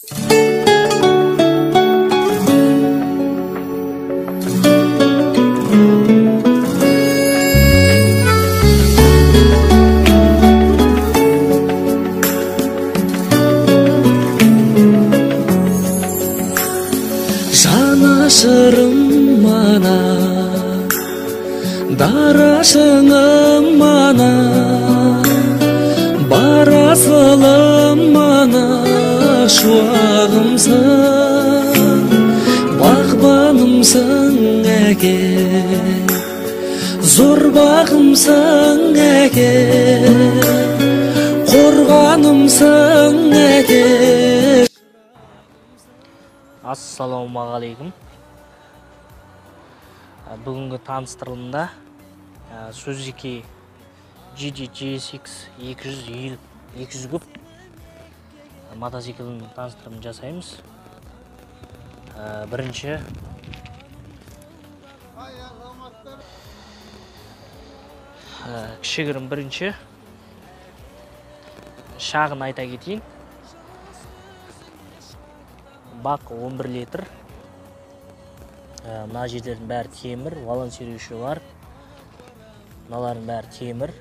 Жанашырым ана, дарашыңым ана, бар асылым ана, шуағымсың, бағбанымсың әке, зор бағымсың әке, қорғанымсың әке. Ассалаумағалейкум. Бүгінгі таныстырылымда Suzuki GD GSX 200 куб мотоциклінің таныстырылымын жасаймыз. Бірінші кішігірім бірінші шағын айта кетейін. Бак 11 литр. Мына жерлердің бәрі темір, балансирующий бар. Мыналардың бәрі темір.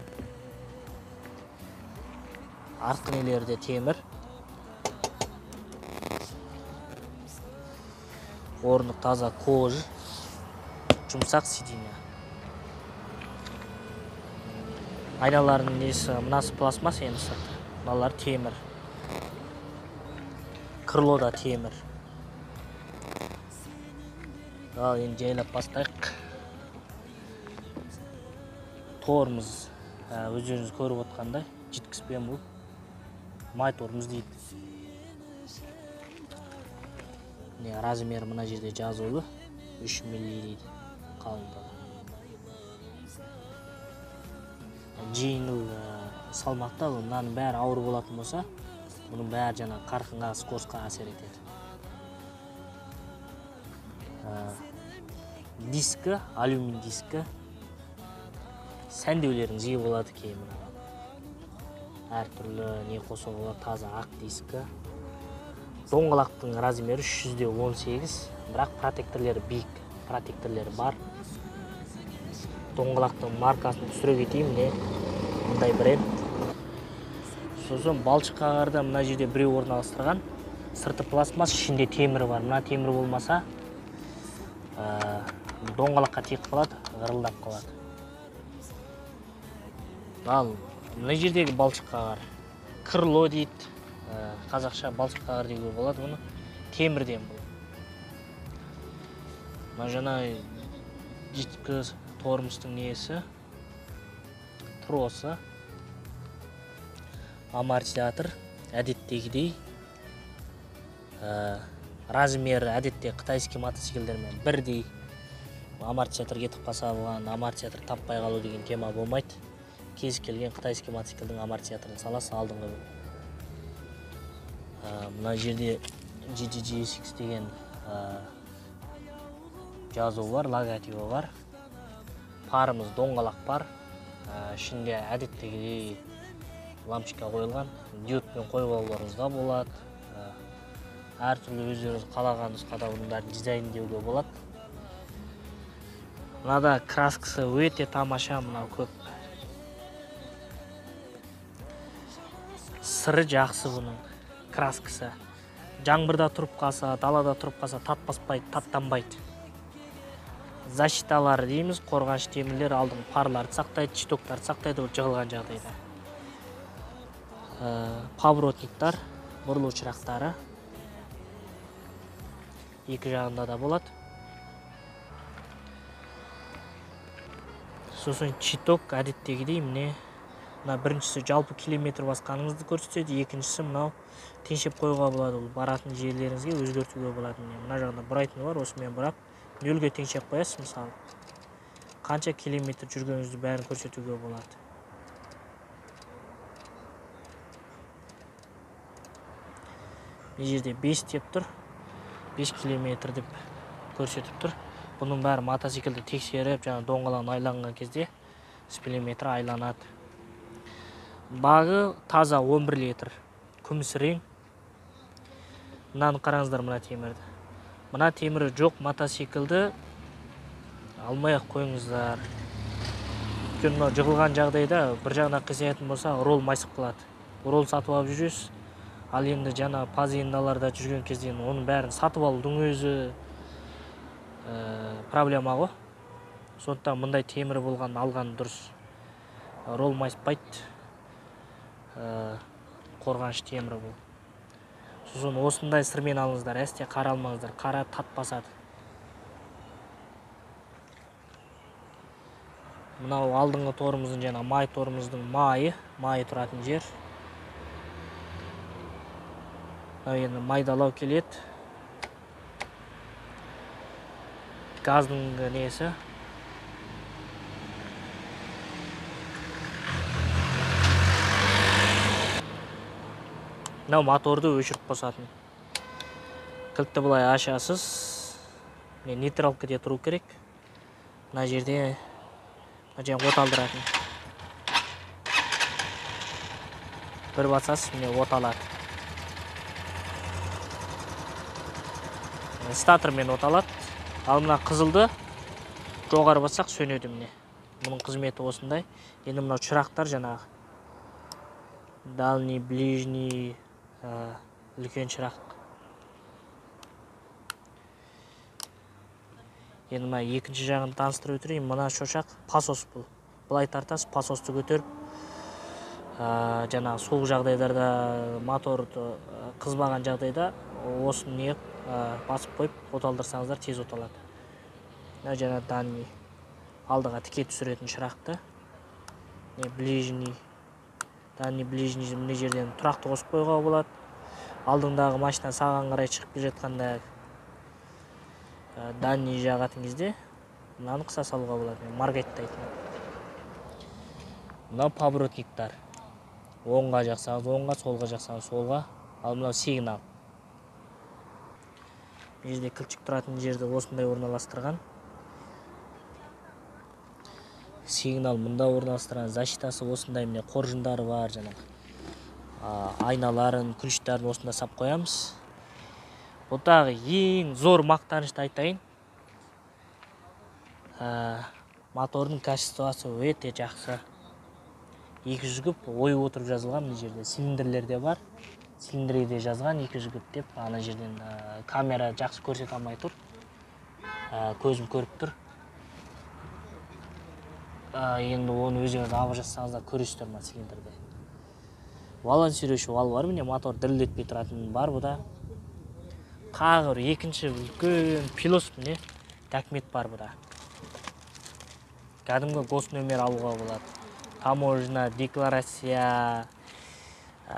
Артқы нелері де темір. Орындық таза кожа, жұмсақ сиденье. Айналарының несі, мынасы пластмасс енді сырты. Мыналар темір. Крыло да темір. Ал енді жайлап бастайық. Тормоз, өздеріңіз көріп отқандай, жеткізбен бұл. Май тормоз дейді. Міне размері мына жерде жазулы, 3 милли дейді қалыңдығы. Жеңіл салмақта, мынаның бәрі ауыр болатын болса, бұның бәрі жаңа қарқынға, скоростьқа әсер етеді. Дискі, алюминий дискі. Сәндеулеріңізге болады кейін мына. Әртүрлі не қосуға болады, таза ақ дискі. Доңғалақтың размері 318, бірақ протекторлері биік, протекторлері бар. Доңғалақтың маркасын түсіре кетейін, міне мындай бренд. Сосын балшық қағарда мына жерде біреу орналастырған. Сырты пластмасс, ішінде темір бар. Мына темір болмаса, доңғалаққа тиіп қалады, ғырылдап қалады. Ал мына жердегі балшық қағар крыло дейді, қазақша балшық қағар деуге болады бұны, темірден бұл. Мына жаңа жеткі тормоздың несі, тросы, амортизатор әдеттегідей. Размері әдетте қытайский мотоциклдермен бірдей. Амортизатор кетіп қалса, бұған амортизатор таппай қалу деген тема болмайды. Кез келген қытайский мотоциклдің амортизаторын саласыз алдыңғы. Мына жерде GD GSX деген жазу бар, логотипі бар. Парымыз доңғалақ бар. Ішінде әдеттегідей лампочка қойылған. Диодпен қойып алуларыңызға болады. Әртүрлі өздеріңіз қалаған нұсқада бұның бәрін дизайндеуге болады. Мынада краскасы өте тамаша, мынау көп. Сыры жақсы бұның краскасы. Жаңбырда тұрып қалса, далада тұрып қалса тат баспайды, таттанбайды. Защиталары дейміз, қорғаныш темірлер алдыңғы парларды сақтайды, щитоктарды сақтайды, ол жығылған жағдайда. Поворотниктар, бұрылу шырақтары екі жағында да болады. Сосын щиток әдеттегідей міне. Мына біріншісі жалпы километр басқаныңызды көрсетеді, екіншісі мынау теңшеп қоюға болады, ол баратын жерлеріңізге өзгертуге болады. Міне мына жағында бұрайтыны бар, осымен бұрап нөлге теңшеп қоясыз мысалы. Қанша километр жүргеніңізді бәрін көрсетуге болады. Мына жерде 5 деп тұр, 5 километр деп көрсетіп тұр. Бұның бәрі мотоциклді тексеріп, жаңа доңғалағын айланған кезде спидометр айланады. Бағы таза 11 литр, күміс рең. Мынаны қараңыздар, мына темірді. Мына темірі жоқ мотоциклді алмай ақ қойыңыздар. Өйткені мынау жығылған жағдайда бір жағына қисаятын болса, рол майысып қалады. Рол сатып алып жүресіз. Ал енді жаңа пазиндаларда жүрген кезде оның бәрін сатып алудың өзі проблема ғой. Сондықтан мындай темір болған алған дұрыс. Рол майыспайды. Қорғаныш темірі бұл. Сосын осындай сырмен алыңыздар, әсте қара алмаңыздар, қара тат басады. Мынау алдыңғы торымыздың жаңа май торымыздың майы тұратын жер. Мынау енді майдалау келеді. Газдың несі. Мынау моторды өшіріп қосатын. Кілтті былай ашасыз. Міне нейтралкада тұру керек. Мына жерде мына жерде от алдыратын. Бір басасыз, міне от алады. Статормен от алады. Ал мына қызылды жоғары бассақ сөнеді міне. Бұның қызметі осындай. Енді мынау шырақтар жаңағы. Дальний, ближний, үлкен шырақ. Енді мына екінші жағын таныстырып өтірейін. Мына шошақ пасос бұл. Былай тартасыз, пасосты көтеріп, жаңағы суық жағдайларда моторды қызбаған жағдайда осыны не басып қойып от алдырсаңыздар тез от алады. Мына жаңа дальний алдыға тіке түсіретін шырақты. Не ближний, дальний, ближний мына жерден тұрақты қосып қоюға болады. Алдыңдағы машина саған қарай шығып келе жатқанда дальний жағатын кезде мынаны қыса салуға болады. Маргеттайтын. Мынау поворотниктар. Оңға жақсаңыз оңға, солға жақсаңыз солға. Ал мынау сигнал. Бұл жерде кілтшік тұратын жерді осындай орналастырған. Сигнал мында орналастырған, защитасы осындай, міне қоржындары бар, жаңағы айналарын, ключтарын осында сап қоямыз. Бұндағы ең зор мақтанышты айтайын. Мотордың качествосы өте жақсы. 200 куб ойып отырып жазылған мына жерде. Цилиндрлер де бар. Цилиндрге де жазған 200 куб деп. Ана жерден камера жақсы көрсете алмай тұр. Көзім көріп тұр. Енді оны өздеріңіз алып жатсаңыздар көресіздер мына цилиндрде. Балансирующий вал бар, міне мотор дірілдетпей тұратын бар бұда. Тағы бір екінші үлкен пилос міне документ бар бұда. Кәдімгі госнөмер алуға болады. Таможня, декларация,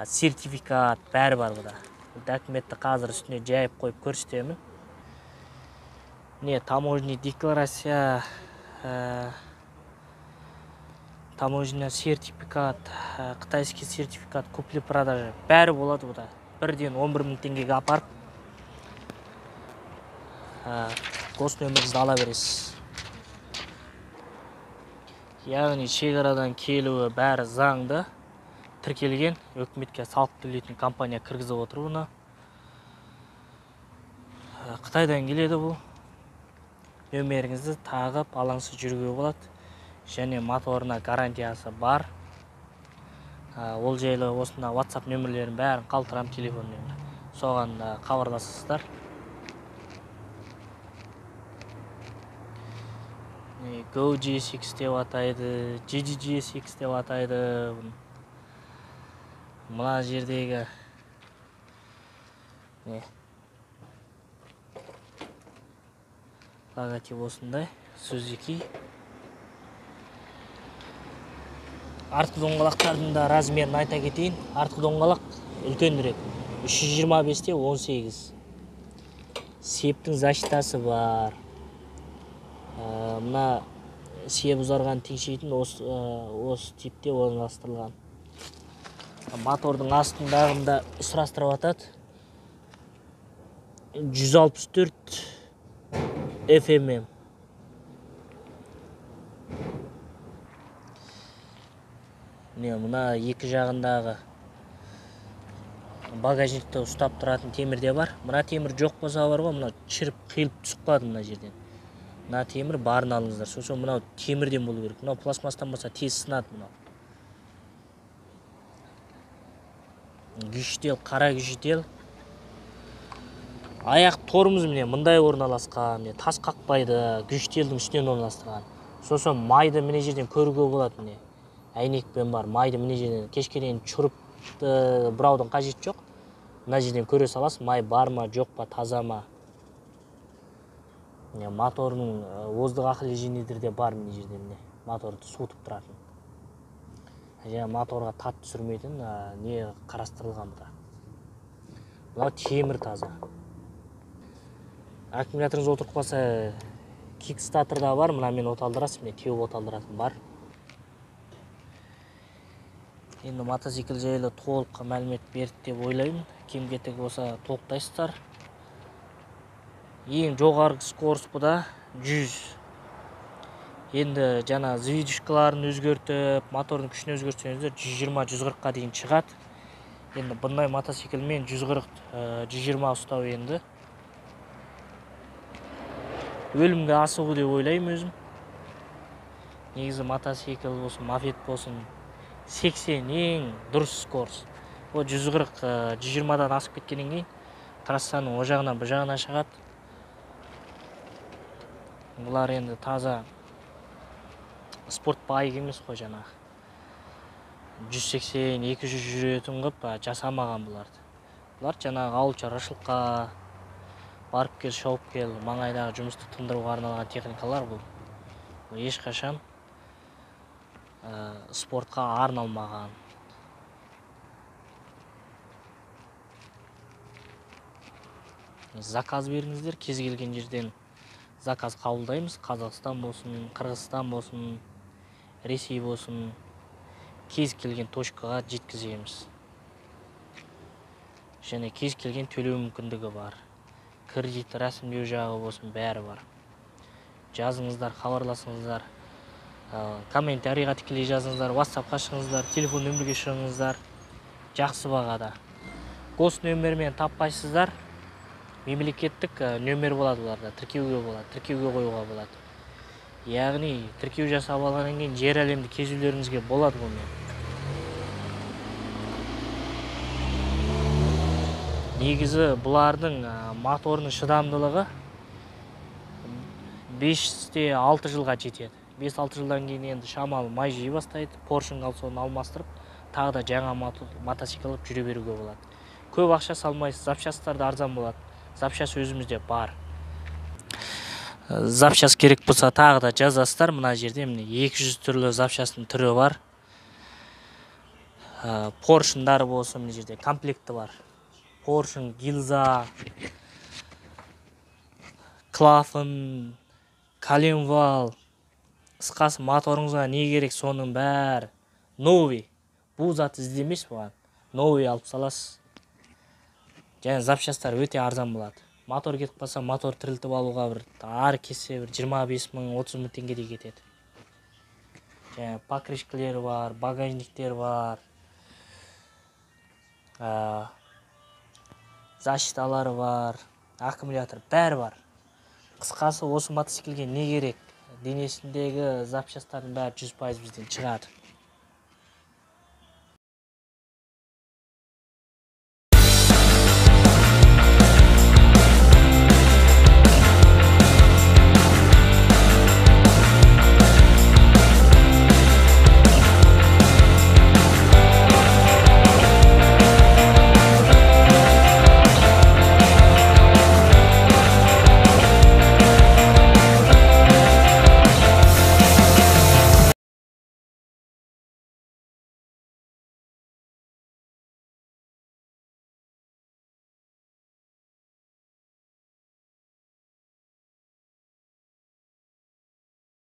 сертификат бәрі бар бұда. Документті қазір үстіне жайып қойып көрсетемін. Міне таможня декларация, таможня сертификат, қытайский сертификат, купли-продажа бәрі болады бұда. Бірден 11 000 теңгеге апарып госнөміріңізді ала бересіз. Яғни шекарадан келуі бәрі заңды, тіркелген, өкіметке салық төлейтін компания кіргізіп отыр бұны. Қытайдан келеді бұл. Нөмеріңізді тағып алаңсыз жүруге болады. Және моторына гарантиясы бар. Ол жайлы осында WhatsApp нөмірлерін бәрін қалдырамын, телефон нөмірі. Соған хабарласасыздар. Go GSX деп атайды, GGSX деп атайды. Мына жердегі не логотип осындай Suzuki. Артқы доңғалақтардың да размерін айта кетейін. Артқы доңғалақ үлкенірек, 325-те 18. Септің защитасы бар. Мына сеп ұзарған теңшейтін осы типте орналастырылған. Мотордың астындағында сұрастырып атады. 164 FMM. Міне мына екі жағындағы Багажникті ұстап тұратын темір де бар. Мына темір жоқ болса бар ғой, мына шіріп қиылып түсіп қалады мына жерден. Мына темір барын алыңыздар. Сосын мынау темірден болу керек. Мынау пластмастан болса тез сынады мынау. Күштел, қара күштел. Аяқ тормоз міне мындай орналасқан, міне тас қақпайды, күштелдің үстінен орналастырған. Сосын майды міне жерден көруге болады міне. Әйнекпен бар, майды міне жерден кешке дейін шұрып бұраудың қажеті жоқ. Мына жерден көре саласыз, май бар ма, жоқ па, таза ма. Міне моторының воздух охлаждениедері де бар міне жерде міне. Моторды суытып тұратын. Және моторға тат түсірмейтін не қарастырылған бұда. Мынау темір таза. Аккумуляторыңыз отырып қалса, кикстартер да бар, мынамен оталдырасыз, міне теуіп оталдыратын бар. Енді мотоцикл жайлы толық мәлімет берді деп ойлаймын. Кем-кетік болса толықтайсыздар. Ең жоғарғы скорость бұда 100. Енді жаңа звездочкаларын өзгертіп, мотордың күшін өзгертсеңіздер 120-140-қа дейін шығады. Енді бұндай мотоциклмен 140, 120 ұстау енді өлімге асығу деп ойлаймын өзім. Негізі мотоцикл болсын, мопед болсын 80 ең дұрыс скорость. О 140, 120-дан асып кеткеннен кейін трассаның о жағынан бұл жағына шығады. Бұлар енді таза спорт байк емес қой, жаңағы 180, 200 жүретін қылып жасамаған бұларды. Бұлар жаңағы ауыл шаруашылыққа барып кел, шауып кел, маңайдағы жұмысты тындыруға арналған техникалар бұл. Бұл ешқашан спортқа арналмаған. Заказ беріңіздер, кез келген жерден заказ қабылдаймыз. Қазақстан болсын, Қырғызстан болсын, Ресей болсын, кез келген точкаға жеткіземіз. Және кез келген төлеу мүмкіндігі бар. Кредит рәсімдеу жағы болсын, бәрі бар. Жазыңыздар, хабарласыңыздар, комментарийға тікелей жазыңыздар, WhatsAppқа шығыңыздар, телефон нөмірге шығыңыздар. Жақсы бағада. Гос нөмірмен таппайсыздар, мемлекеттік нөмір болады бұларда, тіркеуге болады, тіркеуге қоюға болады. Яғни тіркеу жасап алғаннан кейін жер әлемді кезулеріңізге болады бұнымен. Негізі бұлардың моторының шыдамдылығы 5-6 жылға жетеді. 5-6 жылдан кейін енді шамалы май жей бастайды, поршень қалса соны алмастырып, тағы да жаңа мотоцикл алып жүре беруге болады. Көп ақша салмайсыз, запчастар да арзан болады. Запчас өзімізде бар. Запчас керек болса тағы да жазасыздар. Мына жерде міне 200 түрлі запчастың түрі бар. Поршендар болсын, мына жерде комплекті бар. Поршень, гилза, клапан, коленвал, қысқасы моторыңызға не керек соның бәрі новый. Бұл зат іздемес бұған. Новый алып саласыз. Және запчастар өте арзан болады. Мотор кетіп қалса, мотор тірілтіп алуға бір ары кетсе бір 25 мың, 30 мың теңгедей кетеді. Және покрышкалері бар, багажниктер бар, защиталары бар, аккумулятор, бәрі бар. Қысқасы осы мотоциклге не керек? Денесіндегі запчастардың бәрі 100% бізден шығады.